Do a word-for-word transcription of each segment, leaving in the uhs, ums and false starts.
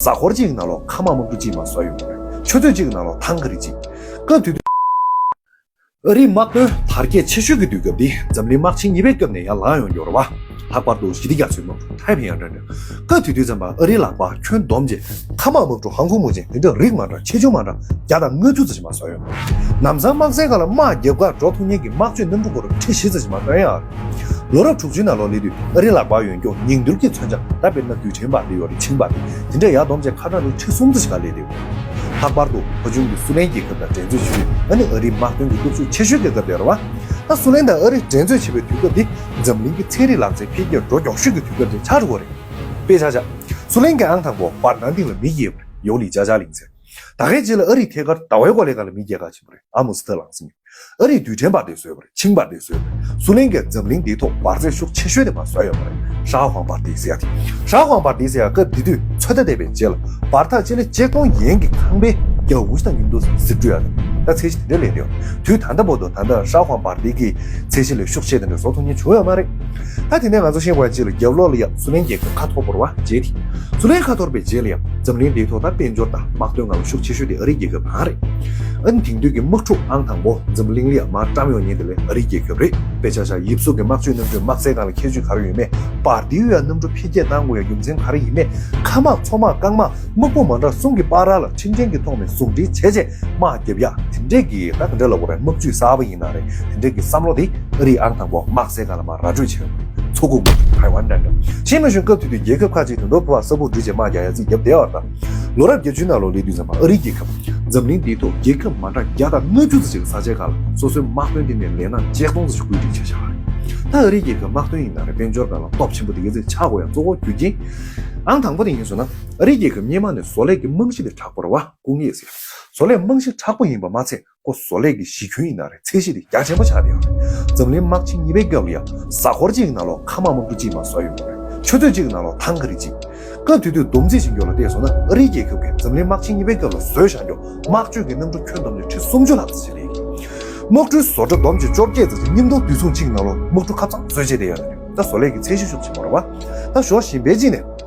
གཟའ་འཁོར་གཅིག་གི་ནང་ལོགས་མཁའ་དམག་དམག་གྲུ་གཅིག་མར་བཟོ་ཡོང་གི་རེད། ཆུ་ཚོད་གཅིག་གི་ནང་ལོགས་ཐང་ཀ་རི་གཅིག་སྐབས་དེ་དུས། ཨ་རིའི་དམག་དོན་དར་རྒྱས་ཆེ་ཤོས་ཀྱི་དུས་སྐབས་འདི་འཛམ་གླིང་དམག་ཆེན་གཉིས་པའི་སྐབས་ནས་ཡར་ལངས་ཡོང་གི་ཡོད་རེད་བ། ལྷག་པར་དུ་ཞི་བདེ་རྒྱ་མཚོའི་དམག་གྲུ་ཐའེ་ཕིང་ཡང་འགྲན་ཚོགས། སྐབས་དེ་དུས་ཙམ་པ་ཨ་རིའི་ལག་པར་ཁྱོན་བསྡོམས་བྱས་མཁའ་དམག་དམག་གྲུ་ཧང་ཧྥུ་མུ་ཅན་དེ་འདྲ་རིགས་མ་འདྲ་ཆེ་ཆུང་མ་འདྲ་བརྒྱ་དང་ལྔ་བཅུ་ཙམ་ཞིག་མར་བཟོས་ཡོད། ལམ་སང་དམག་སའི་སྒང་ལ་དམག་རྒྱབ་ཁར་འགྲོ་ཐུབ་མཁན་གྱི་དམག་སྤྱོད་གནམ་གྲུ་སྐོར་ཁྲི་བཞི་ཙམ་ཞིག་མར་བཏོན་ཡོད་རེད། ལོ་རབས་དྲུག་ཅུའི་ནང་ལོགས་སླེབས་དུས་ཨ་རིའི་ལག་པར་ཡོད་མཁན་ཉིང་རྡུལ་གྱི་མཚོན་ཆ་ད་དཔེར་ན་རྡུལ་ཕྲན་འབར་མདེལ་ཡོད་རེད། ཆིང་འབར་མདེལ་དེ་འདྲ་ཡར་བསྡོམས་བྱས་ཁ་གྲངས་ནི་ཁྲི་གསུམ་ཙམ་ཞིག་ག་སླེབས་ཡོད། ལྷག་པར་དུ་ཕོ་ཆུང་གི་སུ་ལེན་རྒྱལ་ཁབ་དང་འགྲན་རྩོད་བྱེད་དུས་ཨ་ནི་ཨ་རིའི་དམག་དོན་གྱི་སྟོབས་ཤུགས་ཆེ་ཤོས་ཀྱི་སྐབས་དེ་རེད་བ། ད་སུ་ལེན་དང་ཨ་རི་འགྲན་རྩོད་བྱེད་པའི་དུས་སྐབས་འདི་འཛམ་གླིང་གི་ཚན་རིག་ལག་རྩལ་འཕེལ་རྒྱས་འགྲོ་མགྱོགས་ཤོས་ཀྱི་དུས་སྐབས་ཅིག་ཆགས་འགྲོ་གི་རེད། དཔེ་ཆ་བཞག་སུ་ལེན་གྱིས་ཨང་དང་པོ་བར་ནང་སྟེང་ལ་མི་སྐྱེལ་བ་རེད། ཡོ་ལི་ཅཱ་ཅཱ་ལིང་ཟེར། ད་གའི་རྗེས་ལ་ཨ་རིའི་ཐད་ཀར་ཟླ་བའི་གོ་ལའི་སྒང་ལ་མི་སྐྱེལ་ག་ཕྱིན་པ་རེད། ཨ་མུ་སི་ཐར་ལང་སིང་། ཨ་རིས་རྡུལ་ཕྲན་འབར་མདེལ་བཟོས་པ་རེད། ཆིང་འབར་མདེལ་བཟོས་པ་རེད། སུ་ལེན་གྱིས་འཛམ་གླིང་འདིའི་ཐོག་འབར་རྫས་ཤུགས་ཆེ་ཤོས་དེ་མར་བཟོས་ཡོད་པ་རེད། ཧྲ་ཧོང་འབར་མདེལ་ཟེར་ཡ་དེ། ཧྲ་ཧོང་འབར་མདེལ་ཟེར་ཡ་སྐབས་དེ་དུས་ཚོད་ལྟ་བསྡད་པའི་རྗེས་ལ་འབར་ཐག་སྤྱི་ལེ་ཆིག་སྟོང་ཡན་གྱི་ཁང་པའི་རྒྱ་འུར་ཞིག་དང་མཉམ་དུ་ཟིག་འགྲོ་ཡ་རེད། ད་ཚད་གཞི་དེ་འདྲ་སླེབས་བསྡད་ཡོད། དུས་ད་ལྟ་བར་དུ་ད་ལྟ་ཧྲ་ཧོང་འབར་མདེལ་གྱི་ཚད་གཞི་ལས་ཤུགས་ཆེ་དེ་འདྲ་བཟོ་ཐུབ་མཁན་བྱུང་ཡོད་མ་རེད། ད་དེ་ནས་ང་ཚོ་ཤེས་དགོས་ཡ་གཅིག་ལ་རྒྱབ་ལོགས་ལ་ཡ་སུ་ལེན་རྒྱལ་ཁབ་ཁ་འཐོར་བ་རེད་བ། རྗེས་དེ། སུ་ལེན་ཁ་འཐོར་བའི་རྗེས་ལ་ཡང་འཛམ་གླིང་འདིའི་ཐོག་ད་དཔལ་འབྱོར་དང་དམག་དོན་ངང་ཤུགས་ཆེ་ཤོས་དེ་ཨ་རིའི་རྒྱལ་ཁབ་རང་རེད། ཨ་ནི་དེང་དུས་ཀྱི་དམག་འཁྲུག་ཨང་དང་པོ་འཛམ་གླིང་ལ་ཡང་མར་བཀྲམ་ཡོང་མཁན་དེ་ལས་ཨ་རིའི་རྒྱལ་ཁབ་རེད། དཔེ་ཆ་བཞག་ཡིབ་གཟུགས་ཀྱི་དམག་སྤྱོད་གནམ་གྲུའི་དམག་སའི་སྒང་ལ་ཁྱད་ཆོས་ག་རེ་ཡོད་མེད། འབར་མདེལ་ཡོད་ཡ་གནམ་གྲུ་འཕེལ་རྒྱས་གཏང་དགོས་ཡ་རྒྱུ་མཚན་ག་རེ་ཡིན་མེད། མཁའ་དམག་མཚོ་དམག་རྐང་དམག་དམག་དཔུང་མ་འདྲ་གསུམ་གྱི་བར་ལ་ཁྲིམས་མཐུན་གྱི་ཐོག་ནས་ཟུང་འབྲེལ་བྱས་རྗེས་དམག་རྒྱབ་ཡ་དེ་འདྲས་ཀྱི་ད་ག་འདྲ་ལབ་དགོས་རེད། དམག་ཇུས་གསར་པ་ཡིན་ན་རེད། དེ་འདྲས་ཀྱི་བསམ་བློ་དེ་ཨ་རིས་ཨང་དང་པོ་དམག་སའི་སྒང་ལ་མར་ར་སྤྲོད་བྱས་ཡོད། མཚོ་ཁུག་མ་ཐའེ་ཝན་འདྲ་འདྲ། ཤེས་མ་ཞུན་སྐབས་དེ་དུས་རྒྱལ་ཁབ་ཁག་ཅིག་དུ་འགྲོ་ཕོ་བ་ས་ཕུག་འགྲུལ་བྱེད་དམག་རྒྱག་ཡ་རྩིས་རྒྱབ་བསྡད་པ་དང་། ལོ་རབས་བརྒྱད་ཅུའི་ནང་ལོགས་སླེབས་དུས་ཙམ་པ་ཨ་རིའི་རྒྱལ་ཁབ་འཛམ་གླིང་འདིའི་ཐོག་རྒྱལ་ཁབ་མ་འདྲ་བརྒྱ་དང་ལྔ་བཅུ་ཙམ་ཞིག་ས་ཆའི་ཁག་ལ་སོ་སོའི་དམག་དོན་ལྟེ་གནས་ལས་སྣ་ཆིག་སྟོང་ཙམ་ཞིག་བཀོད་སྒྲིག་བྱས་བཞག་པ་རེད། ད་ཨ་རིའི་རྒྱལ་ཁབ་དམག་དོན་ཡིན་ན་རེད། དཔལ་འབྱོར་སྒང་ལ་སྟོབས་ཆེན་པོ་དེ་ག་ཚོད་ཆགས་དགོས་ཡ་གཙོ་བོ་རྒྱུ་རྐྱེན། ཨང་དང་པོ་དེ་ཡིན་སོང་ན་ཨ་རིའི་རྒྱལ་ཁབ་སྔོན་མ་ནས་བཟོ་ལས་ཀྱི་རྨང་གཞི་དེ་དྲག་པོ་རེད་བ། སྐུ་ངལ་ཟེར། བཟོ་ལས་རྨང་གཞི་དྲག་པོ་ཡིན་པ་མ་ཚད། ཁོ་བཟོ་ལས་ཀྱི་གཞི་ཁྱོན་ཡིན་ན་རེད། ཚད་གཞི་དེ་རྒྱ་ཆེན་པོ་ཆགས་བསྡད་ཡོད་རེད། འཛམ་གླིང་དམག་ཆེན་གཉིས་པའི་སྐབས་ལ་ཡང་གཟའ་འཁོར་གཅིག་གི་ནང་ལོགས་མཁའ་དམག་དམག་གྲུ་གཅིག་མར་བཟོས་ཡོད་རེད། ཆུ་ཚོད་གཅིག་གི་ནང་ལོགས་ཐང་ཀ་རི་གཅིག་སྐབས་དེ་དུས་བསྡོམས་རྩིས་བྱེད་རྒྱུ་ལ་བལྟས་སོང་ན་ཨ་རིའི་རྒྱལ་ཁབ་ཀྱིས་འཛམ་གླིང་དམག་ཆེན་གཉིས་པའི་སྐབས་ལ་བཟོས་བཞག་རྒྱུ་དམག་སྤྱོད་ཀྱི་གནམ་གྲུ་ཁྱོན་བསྡོམས་ནས་ཁྲི་སུམ་ཅུ་ལྷག་ཙམ་ཞིག་སླེབས་ཡོད། དམག་གྲུའི་བཟོ་གྲྭ་བསྡོམས་ཀྱིས་བཅོ་བརྒྱད་ཙམ་ཞིག་མཉམ་དུ་དུས་མཚུངས་གཅིག་གི་ནང་ལོགས་དམག་གྲུ་ཁ་ཚང་བཟོས་བྱས་བསྡད་ཡོད་རེད། ད་བཟོ་ལས་ཀྱི་ཚད་གཞི་ཤུགས་ཆེན་པོ་རེད་བ། ད་ཞོ་ཞིང་པའི་གཅིག་ནས།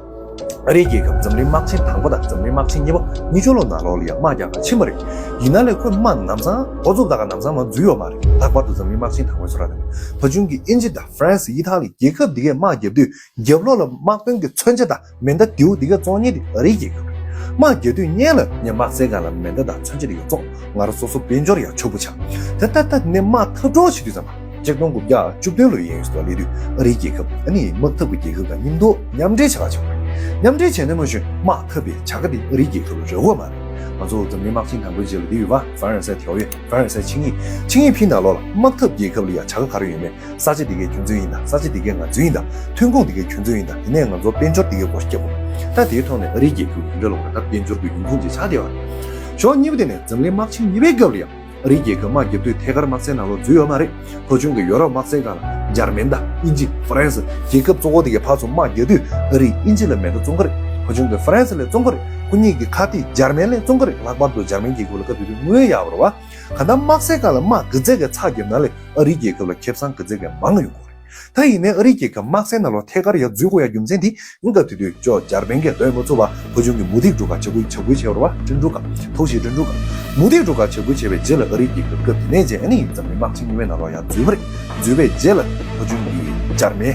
ཨ་རིའི་རྒྱལ་ཁབ་འཛམ་གླིང་དམག་ཆེན་དང་པོ་དང་འཛམ་གླིང་དམག་ཆེན་གཉིས་པ་གཉིས་ཆོ་ལོ་ནང་ལོགས་ལ་ཡང་དམག་རྒྱག་ག་ཕྱིན་པ་རེད། ཡིན་ན་ལས་ཁོས་དམག་ལམ་སང་འགོ་བཙུགས་ད་ག་ལམ་སང་མ་འཛུལ་ཡོད་མ་རེད། ལྷག་པར་དུ་འཛམ་གླིང་དམག་ཆེན་དང་པོའི་ཚོ་ར་དང་ཕ་ཆུང་གི་དབྱིན་ཇི་དང་ཧྥ་རན་སི་ཨི་ཐ་ལི་རྒྱལ་ཁབ་འདི་གས་དམག་རྒྱབ་དུས་རྒྱབ་ལོགས་ལ་དམག་དོན་གྱི་མཚོན་ཆ་དང་མེ་མདའ་མདེའུ་འདི་གས་བཙོང་མཁན་དེ་ཨ་རིའི་རྒྱལ་ཁབ་རེད། དམག་རྒྱག་དུས་སྔོན་ལ་ངས་དམག་སའི་སྒང་ལ་མེ་མདའ་དང་མཚོན་ཆ་འདི་གས་བཙོང་། ང་རང་སོ་སོ་དཔལ་འབྱོར་ཡང་ཕྱུག་པོ་ཆགས། ད་ལྟ་ད་ནས་དམག་འཐབ་གྲོགས་བྱེད་དུས་ཙམ་པ། ཆིག་སྟོང་དགུ་བརྒྱ་བཅུ་བདུན་ལོའི་ཡན་ཞུ་དོ་ལི་དུས་ཨ་རིའི་རྒྱལ་ཁབ་ཨ་ནི་དམག་འཐབ་ཀྱི་རྒྱལ་ཁབ་དང་མཉམ་དུ་མཉམ་འབྲེལ་བྱ་བ་བྱུང་བ་རེད། མཉམ་འབྲེལ་བྱས་ནས་མ་ཞུ་དམག་འཐབ་པའི་བྱ་དགའ་དེ་ཨ་རིའི་རྒྱལ་ཁབ་ལ་རག་གི་ཡོད་མ་རེད། ང་ཚོ་འཛམ་གླིང་དམག་ཆེན་དང་པོའི་རྗེས་ལ་འདི་ཡོད་པ་ཧྥ་རན་སའི་ཐེའོ་ཡོད། ཧྥ་རན་སའི་ཆིངས་ཡིག་ཆིངས་ཡིག་ཕིན་ནང་ལོགས་ལ་དམག་འཐབ་རྒྱལ་ཁབ་ལ་ཡ་བྱ་དགའ་ག་རེ་ཡོད་མེད། ས་ཆ་དེ་གའི་ཁྱོད་ཚོའི་ཡིན་ད། ས་ཆ་དེ་གའི་ང་ཚོའི་ཡིན་ད། ཐོན་ཁུངས་དེ་གའི་ཁྱོད་ཚོའི་ཡིན་ད། དེ་ནས་ང་ཚོ་དཔལ་འབྱོར་དེ་གའི་སྒོ་ཕྱེ་དགོས། ད་དེའི་ཐོག་ནས་ཨ་རིའི་རྒྱལ་ཁབ་ཡུན་རིང་ལོག་ད་དཔལ་འབྱོར་གྱི་ཡོང་ཁུངས་ཅིག་ཆགས་བསྡད་པ་རེད། ཕྱོགས་གཉིས་པ་དེ་ནས་འཛམ་གླིང་དམག་ཆེན་གཉིས་པའི་སྐབས་ལ་ཡང་། ཨ་རིའི་རྒྱལ་ཁབ་དམག་རྒྱབ་དུས་ཐད་ཀར་དམག་སའི་ནང་ལོགས་འཛུལ་ཡོད་མ་རེད། ཕོ་ཆུང་གི་ཡོ་རོབ་དམག་སའི་སྒང་ལ་འཇར་མན་དང་དབྱིན་ཇི་ཧྥ་རན་སི་རྒྱལ་ཁབ་གཙོ་བོ་དེ་གའི་ཕར་ཚུར་དམག་རྒྱག་དུས་ཨ་རིས་དབྱིན་ཇི་ལ་མེ་མདའ་བཙོང་གི་རེད། ཕོ་ཆུང་གིས་ཧྥ་རན་སི་ལ་བཙོང་གི་རེད། ཁོ་གཉིས་ཀྱི་ཁ་གཏད་འཇར་མན་ལ་བཙོང་གི་རེད། ལྷག་པར་དུ་འཇར་མན་རྒྱལ་ཁབ་ལ་སྐབས་དེ་དུས་དངུལ་ཡག་པོ་རེད་བ། གང་ལྟར་དམག་སའི་སྒང་ལ་དམག་ག་ཚད་ཀྱི་ཚགས་རྒྱབ་ན་ལས་ཨ་རིའི་རྒྱལ་ཁབ་ལ་ཁེ་བཟང་ག་ཚད་ཀྱི་མང་ཡོང་གི་རེད། ད་ཡིན་ནའི་ཨ་རིའི་རྒྱལ་ཁབ་དམག་སའི་ནང་ལོགས་ཐད་ཀར་ཡར་འཛུལ་དགོས་ཡ་རྒྱུ་མཚན་དེ་སྐབས་དེ་དུས་ཅོ་འཇར་པན་གྱིས་སྡོད་མ་ཚུགས་པར་ཕོ་ཆུང་གི་མུ་ཏིག་གྲུ་ཁ་ཇ་གུ་ཇ་གུ་བྱས་པ་རེད་བ། ཀྲིན་ཀྲུ་ཀ་ཐོག་ཤིག་ཀྲིན་ཀྲུ་ཀ་མུ་ཏིག་གྲུ་ཁ་ཇ་གུ་བྱས་པའི་རྗེས་ལ་ཨ་རིའི་རྒྱལ་ཁབ་སྐབས་དེ་ནས་རྗེས་ཨ་ནི་འཛམ་གླིང་དམག་ཆེན་གཉིས་པའི་ནང་ལོགས་ཡར་འཛུལ་བ་རེད། འཛུལ་བའི་རྗེས་ལ་ཕོ་ཆུང་གི་འཇར་པན།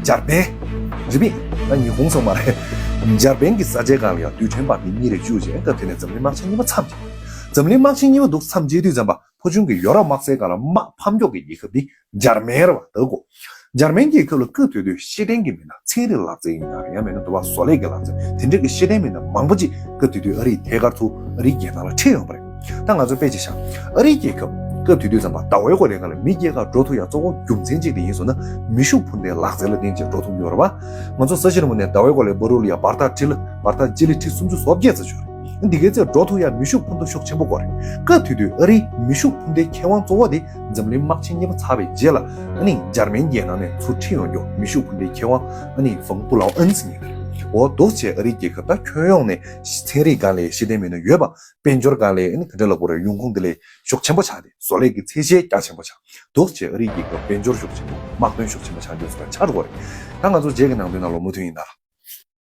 འཇར་པན། རི་པིན། ད་ཉི་ཧོང་སོང་མ་རེད། འཇར་པན་གྱི་ས་ཆའི་སྒང་ལ་ཡང་རྡུལ་ཕྲན་འབར་མདེལ་གཉིས་རེ་བཅུག་བྱས་སྐབས་དེ་ནས་འཛམ་གླིང་དམག་ཆེན་གཉིས་པ་མཚམས་བཅད། འཛམ་གླིང་དམག་ཆེན་གཉིས་པ་འདུག་མཚམས་བཅད་དུས་ཙམ་པ། ཕོ་ཆུང་གི་ཡོ་རོབ་དམག་སའི་སྒང་ལ་དམག་ཕམ་མགྱོགས་ཀྱི་རྒྱལ་ཁབ་འདི་འཇར་མན་རེད་བ། ད་གོ་འཇར་མན་རྒྱལ་ཁབ་ལ་སྐབས་དེ་དུས་ཤེས་ལྡན་གྱི་མི་སྣ་ཚན་རིག་ལག་རྩལ་ཡིན་ན་རེད། ཡང་མིན་ན་འདུག་བ་བཟོ་ལས་ཀྱི་ལག་རྩལ་དེ་འདྲ་གི་ཤེས་ལྡན་མི་སྣ་མང་པོ་ཅིག་སྐབས་དེ་དུས་ཨ་རིས་ཐད་ཀར་དུ་ཨ་རིའི་རྒྱལ་ནང་ལ་ཁྲིད་ཡོང་བ་རེད། ད་ང་ཚོ་དཔེ་ཅིག་བཞག་ཨ་རིའི་རྒྱལ་ཁབ་སྐབས་དེ་དུས་ཙམ་པ་ཟླ་བའི་གོ་ལའི་སྒང་ལ་མི་སྐྱེལ་གར་འགྲོ་ཐུབ་ཡ་གཙོ་བོ་རྒྱུ་མཚན་གཅིག་དེ་ཡིན་སོང་ན་མེ་ཤུགས་འཕུར་མདེལ་ལག་རྩལ་ལ་བརྟེན་བྱས་འགྲོ་ཐུབ་ཡོད་རེད་བ། ང་ཚོ་ས་གཞི་རིལ་མོ་ནས་ཟླ་བའི་གོ་ལའི་བར་དུ་ལ་ཡ་བར་ཐག་ཁྲི་ལ་བར་ཐག་སྤྱི་ལེ་ཁྲི་སུམ་ཅུ་སོ་བརྒྱད་ཙམ་ཡོད་རེད། འདི་གའི་ཚད་འགྲོ་ཐུབ་ཡ་མེ་ཤུགས་འཕུར་མདའ་ཤུགས་ཆེན་པོ་དགོས་རེད། སྐབས་དེ་དུས་ཨ་རིའི་མེ་ཤུགས་འཕུར་མདའི་མཁས་དབང་གཙོ་བོ་དེ་འཛམ་གླིང་དམག་ཆེན་གཉིས་པ་ཚར་བའི་རྗེས་ལ་ཨ་ནི་འཇར་མན་རྒྱལ་ནང་ནས་ཚུར་ཁྲིད་ཡོང་རྒྱུ་མེ་ཤུགས་འཕུར་མདའི་མཁས་དབང་ཨ་ནི་ཝང་པུ་ལའོ་ཨན་ཟེར་མཁན་དེ་རེད། འོ་འདུག་བྱས་ཨ་རིའི་རྒྱལ་ཁབ་ད་ཁྱོན་ཡོངས་ནས་ཚན་རིག་སྒང་ལ་ཤེས་ལྡན་མི་སྣ་ཡོད་པ། དཔལ་འབྱོར་སྒང་ལ་ཨ་ནི་ག་འདྲ་ལབ་དགོས་རེད། ཡོང་ཁུངས་དེ་ལས་ཤུགས་ཆེན་པོ་ཆགས་ཏེ་བཟོ་ལས་ཀྱི་ཚད་གཞི་རྒྱ་ཆེན་པོ་ཆགས་འདུག་བྱས་ཨ་རིའི་རྒྱལ་ཁབ་དཔལ་འབྱོར་ཤུགས་ཆེན་པོ་དམག་དོན་ཤུགས་ཆེན་པོ་ཆགས་རྒྱུ་སོགས་ཆགས་འགྲོ་གི་རེད། ད་ང་ཚོ་རྗེས་ཀྱི་ནང་དོན་ནང་ལོགས་མུ་མཐུད་ཡིན་ད།